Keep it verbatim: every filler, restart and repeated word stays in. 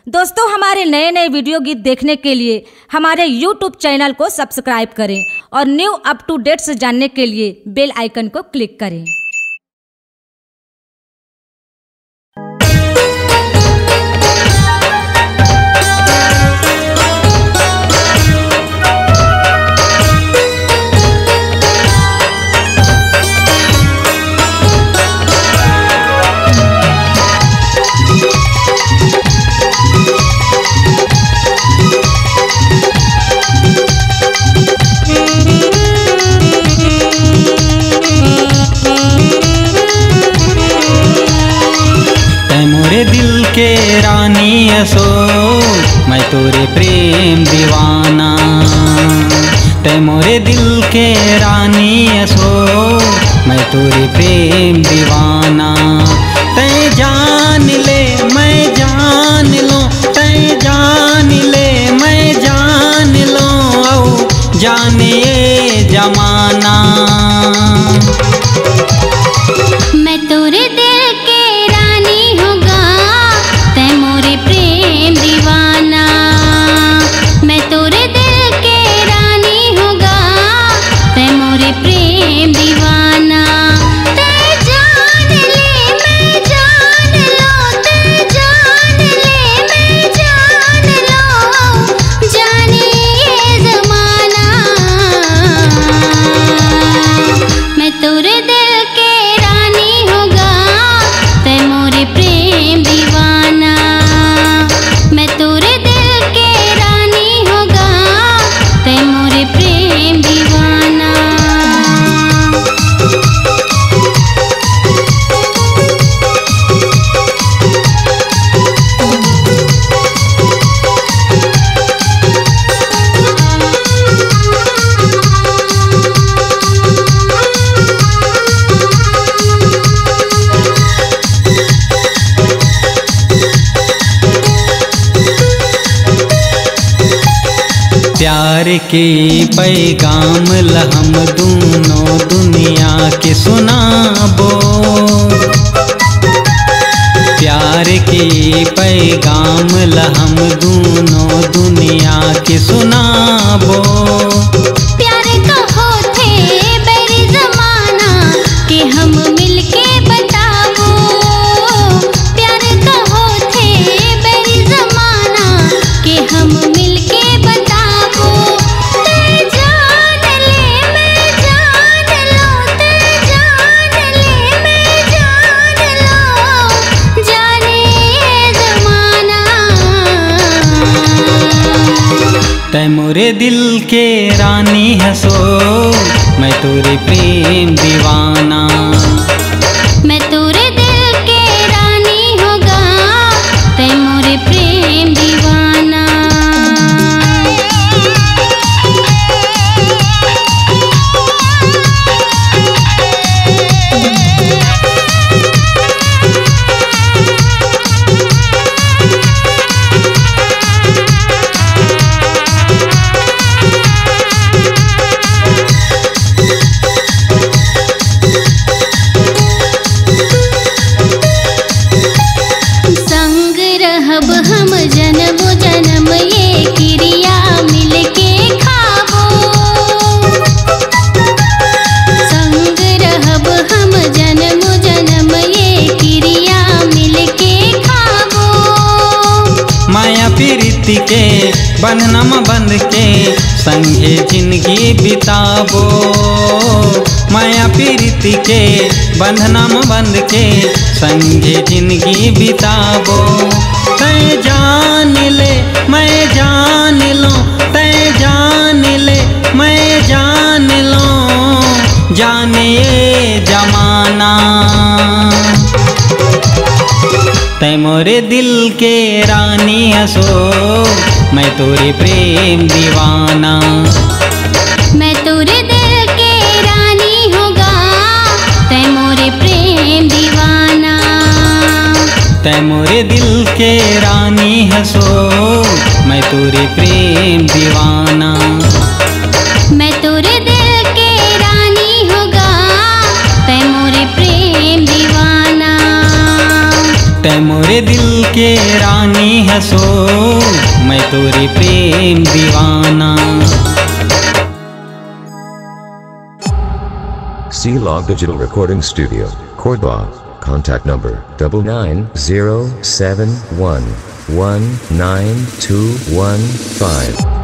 दोस्तों, हमारे नए नए वीडियो गीत देखने के लिए हमारे YouTube चैनल को सब्सक्राइब करें और न्यू अप टू डेट्स जानने के लिए बेल आइकन को क्लिक करें। तै मोरे दिल के रानी असो, मैं तोरे प्रेम दीवाना। तै मोरे दिल के रानी असो, मैं तोरे प्रेम दीवाना। तै जान ले, मैं जान लो, तै जान ले, मैं जान लो, औ जाने ये जमाना। मैं तोरे दिल के रानी होगा, तै मोरे प्रेम दीवाना। मैं तोरे दिल के रानी होगा, तै मोरे प्रेम दीवाना। तै जान ले, मैं जान लो, तै जान ले, मैं जान लो, जाने ये जमाना। मैं तोरे दिल के रानी होगा, तै मोरे प्रेम दीवाना। मैं तोरे दिल के रानी होगा, तै मोरे प्रेम दीवाना। प्यार के पैगाम ल हम दूनों दुनिया के सुनाबो। प्यार के पैगाम ल हम दूनों दुनिया के सुनाबो। प्यार का होथे बैरी जमाना के हम मिलके बताबो। प्यार का होथे बैरी जमाना के हम मिलके बताबो। तै जान ले, मैं जान लो, तै जान ले, मैं जान लो, जाने ये जमाना। तै मोरे दिल के रानी हसो, मैं तोरे प्रेम दीवाना। मैं तोरे दिल के रानी होगा, तै मोरे प्रेम दीवाना। संग रहब हम जनमो जनम, ये किरिया मिलके खाबो। संग रहब हम जनमो जनम, ये किरिया मिलके खाबो। माया प्रीति के बंधना म बंध के संगे जिंदगी बिताबो। माया प्रीति के बंधना म बंध के संगे जिंदगी बिताबो। तै जान ले, मैं जान लो, तै जान ले, मैं जान लो, जाने ये जमाना। तै मोरे दिल के रानी हसो, मैं तोरे प्रेम दीवाना। मैं तोरे दिल के रानी होगा, तै मोरे प्रेम दीवाना। तै मोरे दिल के रानी हसो, मैं तोरे प्रेम दीवाना। मैं तोरे दिल के रानी होगा, तै मोरे प्रेम दीवाना। तै मोरे दिल के रानी हसो, मैं तोरे प्रेम दीवाना। C Log Digital Recording Studio, Cordoba. Contact number double nine zero seven one one nine two one five.